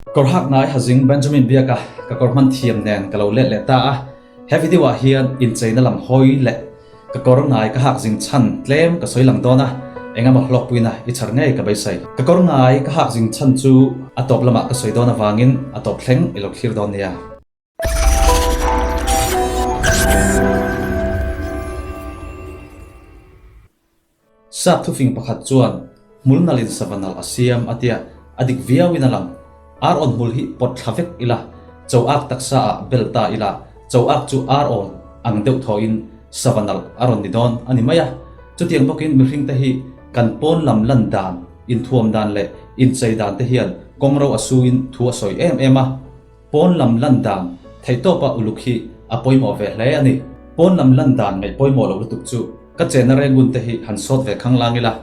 Kawr hak ngai Hazing Benjamin Biaka ka kawr hman thiam nen ka lo let leh ta a, he video ah hian incheina lam hawi leh ka kawr ngai ka hak zing chhan tlem ka sawi lang dawn a, engemaw hlawkpuina i chhar ngei ka beisei. Ka kawr ngai ka hak zing chhan chu a tawp lamah ka sawi dawn avangin a tawp thleng i lo thlir dawn nia. Sap thufing pakhat chuan hmul nalin sava nalh a siam a tia, a dik viauin a lang. Ar awn hmul hi pawt thla vek ila, cho ak taksa ah bel ta ila, cho ak chu ar awn ang deuh thawhin sava nalh a rawn ni dawn a ni mai a. Chutiang bawkin mihring te hi kan pawn lam lan dan, inthuam dan leh inchei dan te hian kawngro a suin thu a sawi em em a. Pawn lam lan dan theihtawpa uluk hi a pawimawh ve hle a ni. Pawn lam lan dan ngaih pawimawh loh lutuk chu ka chenna rengun te hi han sawt ve khanglang ila.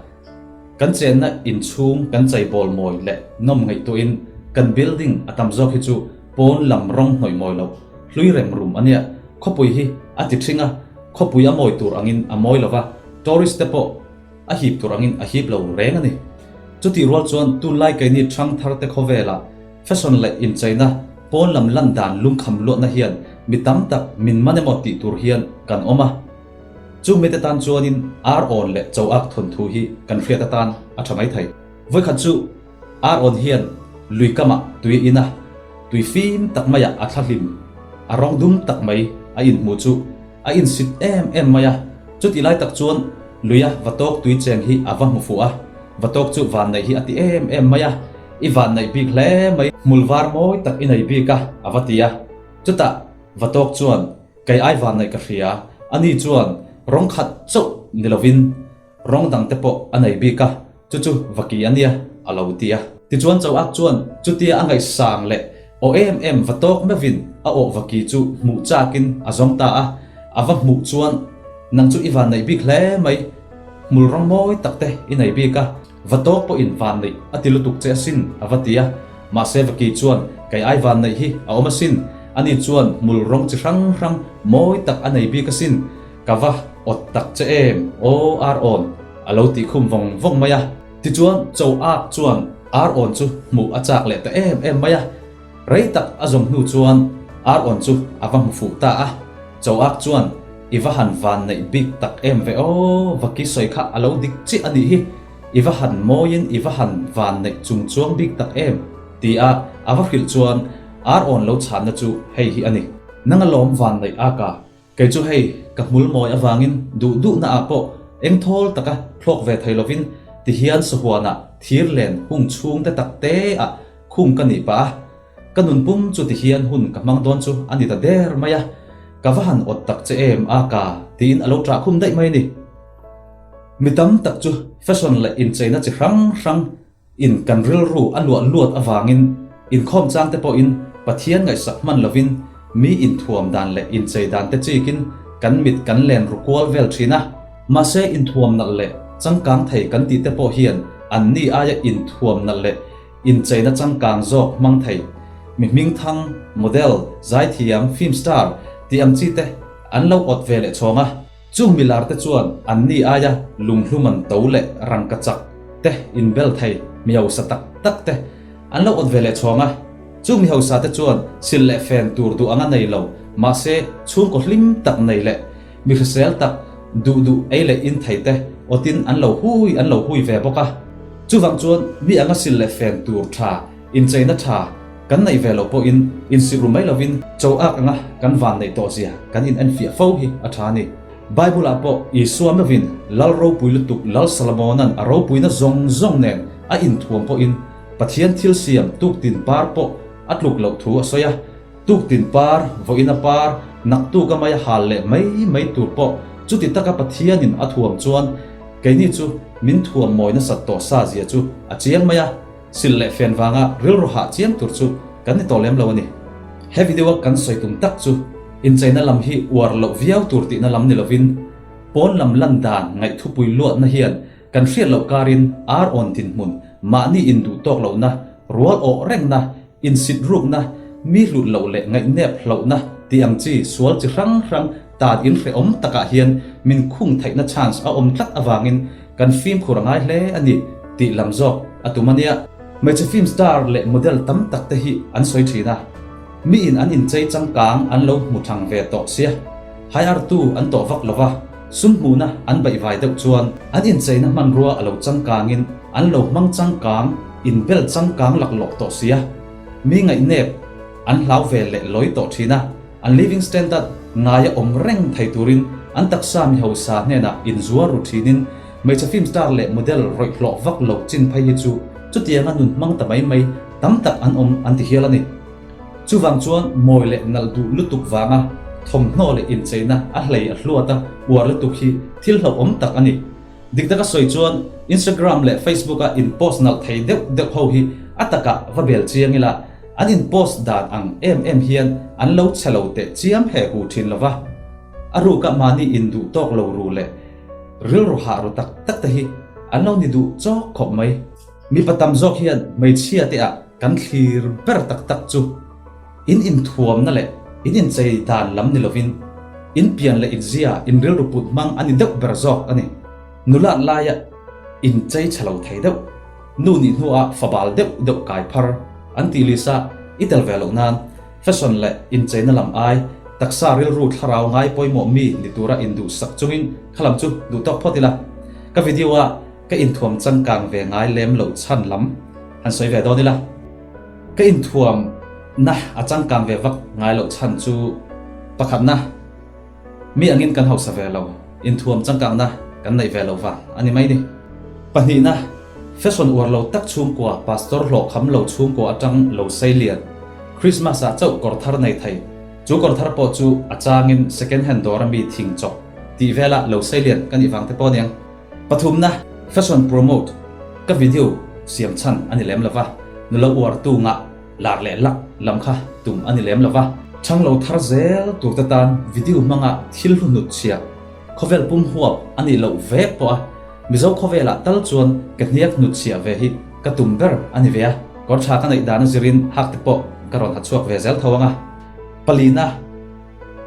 Kan chenna inchhung kan cheibawl mawi leh nawm ngaihtuahin kan building a tam zawk hi chu pawn lam rawng hnawih mawi loh hlui rem rum a nia. Khawpui hi a ti ṭhing a, khawpui a mawi tur angin a mawi lo va, tourist te pawh a hip tur angin a hip lo reng a ni. Chutih rual chuan tunlai keini ṭhang thar te khawvelah Fashion leh incheina pawn lam lan dan lungkham luatna hian mi tam tak min man emaw tih tur hian kan awm a. Chung mite tan chuanin ar awn leh cho ak thawnthu hi kan hriat atan a tha mai thei. Vawikhat chu ar awn hian lui kamah tui a in a, tui fim tak maiah a thla hlim, a rawng dum tak mai a inhmuh chu a insit em em mai a. Chutih lai tak chuan luia vatawk tui cheng hi a va hmu fuh a, vatawk chu vanneih hi a ti em em mai a. I van neih bik hle mai. Hmul var mawi tak i nei bik a, a va ti a. Chutah Vatawk chuan, Kei ai van neih ka hria. Ani chuan rawng khat chauh ni lovin rawng dang te pawh a nei bik a, chu chu Vaki a nia, a lo ti a. Tichuan Chauak chuan chutia a ngaihsang leh aw em em Vatawk meuhin a awh Vaki chu hmuh chakin a zawng ta a. A va hmuh chuan, Nang chu i van neih bik hle mai. Hmul rawng mawi tak te i nei bik a. Va tawk pawhin vanneih a ti lutuk che asin, a va ti a. Mahse Vaki chuan, Kei ai vanneih hi a awm asin, ani chuan hmul rawng chi hrang hrang mawi tak a nei bik asin, ka va awt tak che em, aw ar awn, a lo tih khum vawng vawng mai a. Tichuan Cho Ak chuan ar awn chu hmuh a chak leh ta em em mai a. Rei tak a zawm hnu chuan ar awn chu a va hmu fuh ta a. Cho Ak chuan, I va han van neih bik tak em ve aw, Vaki sawi kha a lo dik chiah a nih hi, i va han mawiin i va han van neih chung chuang bik tak em? ti a a va hrilh chuan ar awn lo chhanna chu hei hi a ni. Nang a lawm van neih ak a, kei chu hei ka hmul mawi avangin duh duhna ah pawh eng thawl taka thlawk ve thei lovin ti hian sahuanah thir len hung chhung te tak te ah Khum ka nih pah a, ka nun pum chu ti hian hun ka hmang dawn chu a ni ta der mai a, ka va han awt tak che em a ka tiin a lo ṭah khum daih mai a ni. Mi tam tak chu fashion leh incheina chi hrang hrang in kan rilru a luah luat avangin inkhawm chang te pawhin Pathian ngaihsak hman lovin mi inthuam dan leh inchei dan te chikin kan mit kan len ru kual vel ṭhin a. Mahse inthuam nalh leh changkang thei kan tih te pawh hian anni aia inthuam nalh leh Incheina changkang zawk hmang thei, mi hmingthang, model, zaithiam, film star tih ang chi te an lo awt ve leh chhawng a. Chung milar te chuan anni aia lunghlum an to leh rangkachak te inbel thei mi hausa tak tak te an lo awt ve leh chhawng a. Chung mi hausa te chuan silh leh fen tur duh anga nei lo, mahse chhungkaw hlim tak nei leh Mi hrisel tak, duh duh ei leh in thei te awtin an lo hui an lo hui ve bawk a. Chuvang chuan mi anga sil leh fen tur tha, incheina tha kan neih ve loh pawhin insik ru mai lovin cho ak anga kan van neih tawh zia kan in enfiah fo hi a tha a ni. Bible ah pawh Isua meuhin Lal ropui lutuk Lal Salomona'n a ropuina zawng zawng nen a inthuam pawhin Pathian thil siam tuktin par pawh a tluk loh thu a sawi a. Tuktin par, vawiina par, naktuk a maia hal leh mai mai tur pawh chuti taka Pathianin a thuam chuan keini chu min thuam mawi nasat tawh sa zia chu a chiang mai a, silh leh fen vanga rilru hah chiam tur chu kan ni tawh lem lo a ni. He video a kan sawi tum tak chu incheina lam hi uar loh viau tur tihna lam ni lovin pawn lam lan dan ngaihthupui luatna hian kan hriat loh karin ar awn dinhmun mahni induh tawk lohna rual awh rengna Insit rukna, mi hlut loh leh ngaihnep hlauhna tih ang chi sual chi hrang hrang tan in hrehawm takah hian min khung theihna chance a awm tlat avangin kan fimkhur a ngai hle a ni tih lam zawk a tum a nia. Hmeichhe film star leh model tam tak te hi an sawi thin a, miin an inchei changkang an lo hmu thang ve tawh sia, hai artu an tawh vak lova, sum hmuhna an baihvai deuh chuan an incheina hmanrua a lo changkangin an lo hmang changkang, inbel changkang laklawh tawh sia, mi ngaihnep an hlau ve leh lawi tawh thin a. An living standard ngaia awm reng thei turin an taksa mi hausa hnenah inzuar ru thinin hmeichhe film star leh model rawih hlawh vak lo chin phei hi chu chutianga nun hmang ta mai mai tam tak an awm an ti hial a ni. Chuvang chuan mawi leh nalh duh lutuk vanga thawmhnaw leh incheina a hlei a hluat a uar lutuk hi thil hlauhawm tak a ni. Dik taka sawi chuan Instagram leh Facebook a in post nalh thei deuh deuh ho hi a takah va bel chiang ila, an in post dan ang em em hian an lo chhe lo teh chiam he hu thin lova. A ruka mahni in duh tawk lo ru leh rilru hah ru tak tak te hi an lo ni duh chawk khawp mai. Mipa tam zawk hian hmeichhia te ah kan thlir ber tak tak chu. In inthuamna leh in inchei dan lam ni lovin, in pian leh inzia, in rilru put hmang a ni deuh ber zawk a ni. Nulat laia inchei chhe lo thei deuh, nu nih hnuah fabal deuh deuh kai phar an tih lisa i tel ve loh nan, fashion leh incheina lam ai, taksa rilru thlarau ngai pawimawh mi ni tura induhsak chungin kha lam chu duh tawk phawt ila. Ka video a ka inthuam changkang ve ngai lem loh chhan lam han sawi ve dawn ila. Ka inthuamna a changkang ve vak ngai loh chhan chu pakhatna, mi angin kan hausa ve lo, inthuam changkangna kan neih ve loh vang a ni mai ni. Pahnihna, fashion uar lo tak chhungkua, pastor hlawh kham lo chhungkua atang lo sei lian, Christmas ah chauh kawr thar nei thei, chu kawr thar pawh chu a changin second hand dawr a mi thing chawp tih vela lo sei lian ka nih vang te pawh aniang. Pathumna, Fashion promote ka video siam chhan a ni lem lova, nula uartu ngah lar leh lak lam kha tum a ni lem lova. Chhang lo thar zel tur te tan video hmanga thil hlu hnut chhia khawvel pum huap a nih loh vek pawh a, Mizo khawvelah tal chuan ka hniak hnut chhia ve hi ka tum ber a ni ve a, kawr tha ka neih dan a zirin hak te pawh ka rawn ha chhuak ve zel tho ang a. Palina,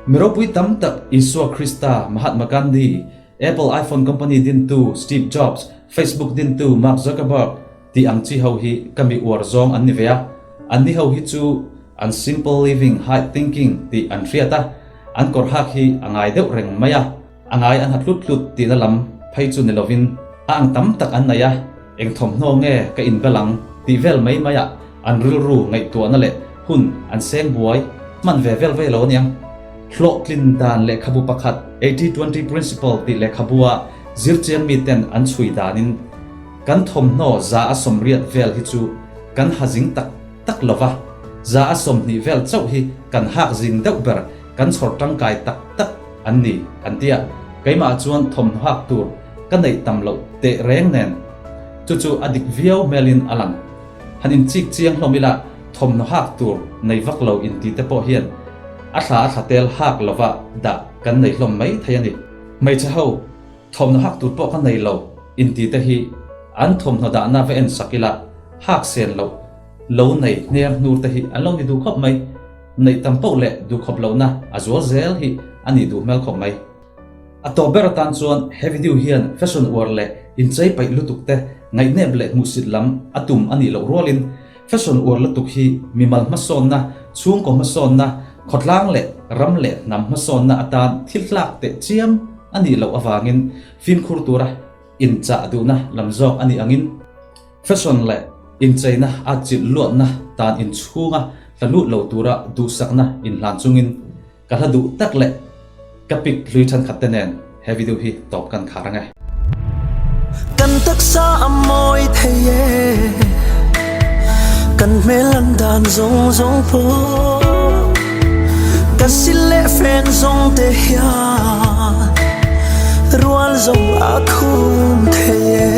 Mi ropui tam tak Isua Krista, Mahatma Gandhi, Apple iPhone company dintu Steve Jobs, Facebook dintu Mark Zuckerberg tih ang chi ho hi ka mi uar zawng an ni ve a. Anni ho hi chu an simple living, high thinking tih an hriat a, an kawr hak hi a ngai deuh reng mai a. A ngai an ha tlut tlut tihna lam phei chu ni lovin a ang tam tak an nei a, eng thawmhnaw nge ka inbel ang tih vel mai maiah an rilru ngaihtuahna leh hun an seng buai hman ve vel vei lo aniang. Hlawhtlin dan lehkhabu pakhat 80-20 Principle tih lehkhabua zirchiang miten an chhui danin kan thawmhnaw za a sawmriat vel hi chu kan ha zing tak tak lo va, za a 20 vel chauh hi kan hak zing deuh ber kan chhawr tangkai tak tak an ni an ti a, keimah chuan thawmhnaw hak tur ka neih tam loh teh reng nen chu chu a dik viau hmelin a lang. Han inchik chiang hlawm ila thawmhnaw hak tur nei vak lo inti te pawh hian a thla a thla tel hak lova dah kan nei hlawm mai thei a ni. Hmeichhe ho, thawmhnaw hak tur pawh ka nei lo inti te hi an thawmhnaw dahna va en sak ila hak sen loh lo nei hner hnur te hi an lo ni duh khawp mai. Neih tam poh leh duh khawp lohna a zual zel hi a nih duh hmel khawp mai. A tawp ber atan chuan he video hian fashion uar leh inchei paih lutuk te ngaihnep leh hmuhsit lam a tum a nih loh rualin fashion uar lutuk hi mimal hmasawnna, chhungkaw hmasawnna, khawtlang leh ram leh hnam hmasawnna atan thil tlak teh chiam a nih loh avangin fimkhur tura inchah duhna lam zawk a nih angin fashion leh incheina a chilh luatna tan inchhunga hla lut lo tura duhsakna inhlan chungin Ka hla duh tak leh ka pic hlui thenkhat te nen he video hi tawp kan khar ange. Kan taksa a mawi thei e, kan hmel an dan zawng zawng pawh Ka sil leh fen zawng te hian rual zawng a khum thei e.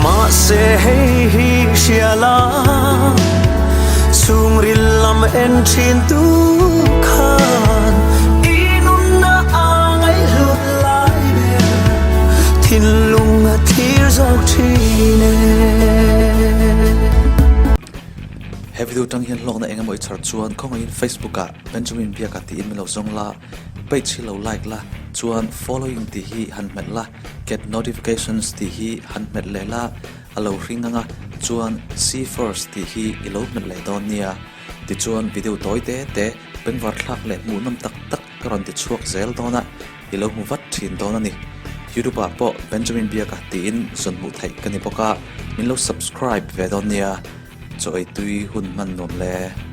Mahse hei hi hria la. Chhungril lam en thin tu khan i nunna a ngaihhlut lai ber thinlung a thlir zawk thin e. He video tang hian hlawkna eng emaw i chhar chuan khawngaihin Facebook ah Benjamin Biaka tiin min lo zawng la, page hi lo like la, chuan following tih hi han hmet la, get notifications tih hi han hmet leh la, A lo hring ang a. Chuan See First tih hi i lo hmet leh dawn nia. Tichuan video tawi te te bengvar thlak leh hmuhnawm tak tak ka rawn ti chhuak zel dawn a, i lo hmu vat thin dawn a ni. YouTube ah pawh Benjamin Biaka tiin zawn hmuh theih ka ni bawk a, min lo subscribe ve dawn nia. Chaw ei tui hun hman nuam le.